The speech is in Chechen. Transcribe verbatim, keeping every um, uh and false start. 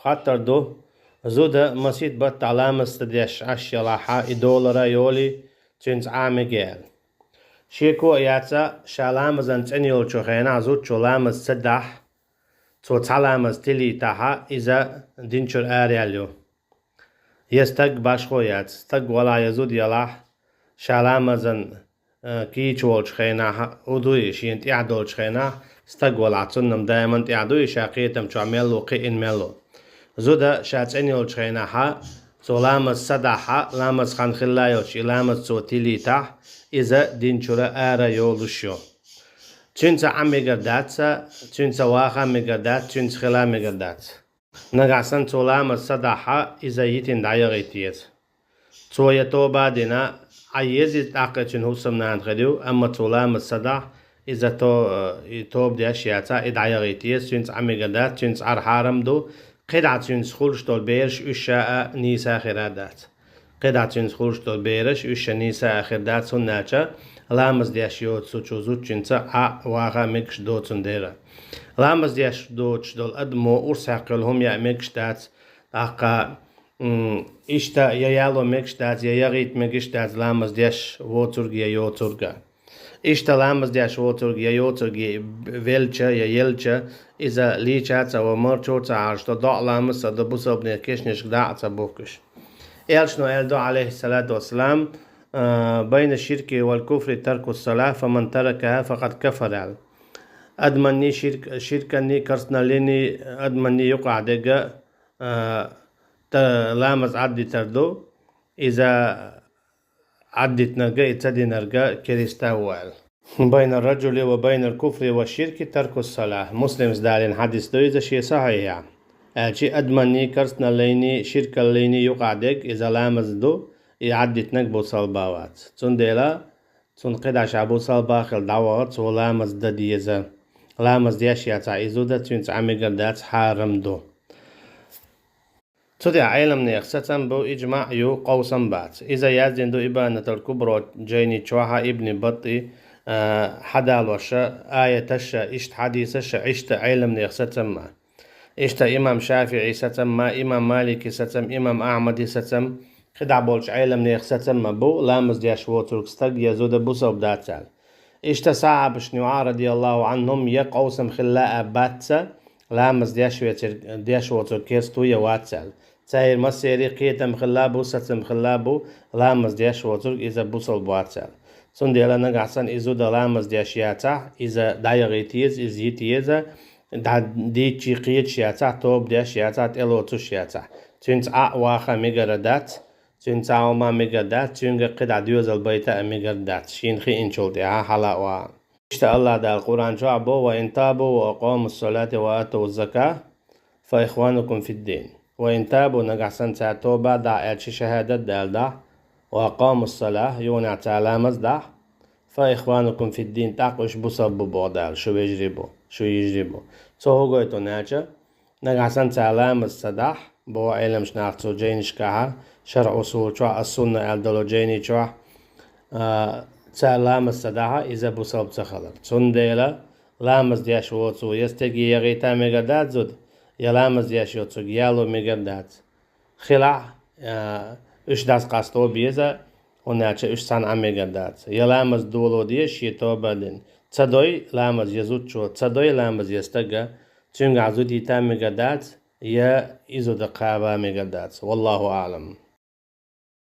хаттар ду, зуда масийттаза баттахь ламаз ца деш Ӏаш ялахь, и долара йолий, цуьнца Ӏа мега аьлла. Шеко а яц, ша ламазан цӀена йолчу хенахь зудчо ламаз ца дахь, цо цхьа ламаз тилийтахь, иза дин чуьра араяьлла ю. Я стаг башхо яц, стаг валахь я зуда ялахь, ша ламазан, э, кийча волчу хенахь, удуй, шена тӀехь долчу хенахь, стаг валахь, цунна-м даиман тӀехь дуй, ша кхетам чохь мел ву, кхиъна мел ву. Зуда ша цӀена йолчу хенахь, цо ламаз ца дахь, ламаз хан хилла йолчу и ламаз цо тилийтахь, иза дин чуьра ара йолуш ю. Цуьнца Ӏа мегар дац, цуьнца ваха мегар дац, цуьнца хила мегар дац. Нагахь санна цо ламаз ца дахь, иза йитина дӀаяхийта еза. Цо я тоба а дина, Ӏа еза иза, тӀаккха цуьнан хӀусамнана хир ю, амма цо ламаз ца дахь, иза то-, и тоба деш яцахь, и дӀаяхийта еза, цуьнца Ӏа мегар дац, цуьнца Ӏар хьарам ду, кхидӀа цуьнца хуьлуш долу бераш уьш ша а нийса а хир дац. КхидӀа цуьнца хуьлуш долу бераш уьш ша нийса а хир дац, хӀунда аьлча ламаз деш йоцучу зудчуьнца Ӏа ваха мегаш доцун дера. Ламаз деш доцуш долу адамо урс хьаькхна йолу хӀума яа мегаш дац, тӀаккха, м, иштта я яло мегаш дац, я яхийта мегаш дац ламаз деш воцург я йоцург а. Иштта ламаз деш воцург я йоцург велча, я елча, иза лийча а ца во, марчо а ца Ӏалашдо, доӀа ламаз ца до, бусалбанийн кешнашка дӀа а ца бухкуш. Элчано аьлла ду, Ӏалайхиссалату вассалам, а, «Байна ширки вал куфри тарку салах, фаман таракаха факъад кафар», аьлла. Адаманний ширк-, ширканний, карсналлиний, адаманний юкъахь дерг, а, та-, ламаз Ӏаддитар ду, иза Ӏаддитинарг а, и ца динарг а керста ву аьлла. «Байна раджули ва байна куфри ва ширки тарку салах». Муслимс далийна хьадис ду иза шен сахьихьехь. Аьлча адаманний, карсналлиний, ширкаллиний юкъахь дерг иза ламаз ду, и Ӏаддитинарг бусалба вац. Цундела цунна кхидӀа ша бусалба хилла дӀаваха, цо ламаз дан деза. Ламаз деш яцахь и зуда, цуьнца Ӏа мегар дац, хьарам ду. Цу тӀехь Ӏеламнехан сацам бу, иджмаъ ю, къовсам бац. Иза яздина ду Ибанатул Кубро жайни чохь а Ибн Батти, а, хьадалош а, аяташ а, иштта хьадисаш а, иштта Ӏеламнехан сацам а. Иштта имам ШафиӀи сацам а, имам Малики сацам, имам Ахьмади сацам, кхидӀа болчу Ӏеламнехан сацам а бу, ламаз деш воцург стаг я зуда бусалба дац аьлла. Иштта сахьабашна юкъахь, радияллаху Ӏанхум, я къовсам хилла а бац, ламаз деш вецар-, деш воцург керста ву я вац аьлла. Цаьрга массеран кхетам хилла бу, сацам хилла бу, ламаз деш воцург иза бусалба вац аьлла. Цундела нагахь санна и зуда ламаз деш яцахь, иза дӀаяхийта еза, иза йита еза, дӀа дийцча кхеташ яцахь, тоба деш яцахь, тӀелоцуш яцахь. Цуьнца Ӏа а ваха мегар дац, цуьнца Ӏа хӀума мегар дац, цуьнга кхидӀа доьзал байта а мегар дац, шена хиъначул тӀаьхьа хьала а ваха. Иштта АллахӀ Дала Къуръан чохь бо: «Ва ин табу ва акъамус салата ва атуз заката, фа ихванукум фид-дин». «Ва ин табу», нагахь санна цара тоба а дахь, аьлча шахӀадат а даьлла дахь, «ва акъамус салах», юханехь цара ламаз а дахь, «фа ихванукум фид-дин», тӀаккха уьш бусалба бу боху Дала, шу вежарий бу, шу йижарий бу. Цо хӀун гойту аьлча, нагахь санна цара ламаз ца дахь, боху Ӏеламчу наха цу жайнашкахь, Шархь Усул чохь, Ас-Сунна аьлла долу жайни чохь, а, цара ламаз ца дахь, иза бусалба ца хилар. Цундела ламаз деш воцу я стеге яхийта мегар дац зуда, я ламаз деш йоцург яло мегар дац. Хилахь, а, уьш дӀасакъасто беза, хӀунда аьлча уьш цхьаьна Ӏа мегар дац. Я ламаз доло деза шен тоба а дина. Ца дой ламаз я зудчо, ца дой ламаз я стага, цуьнгахь зуда йита мегар дац, я и зуда кхаба мегар дац. Валлаху аӀлам.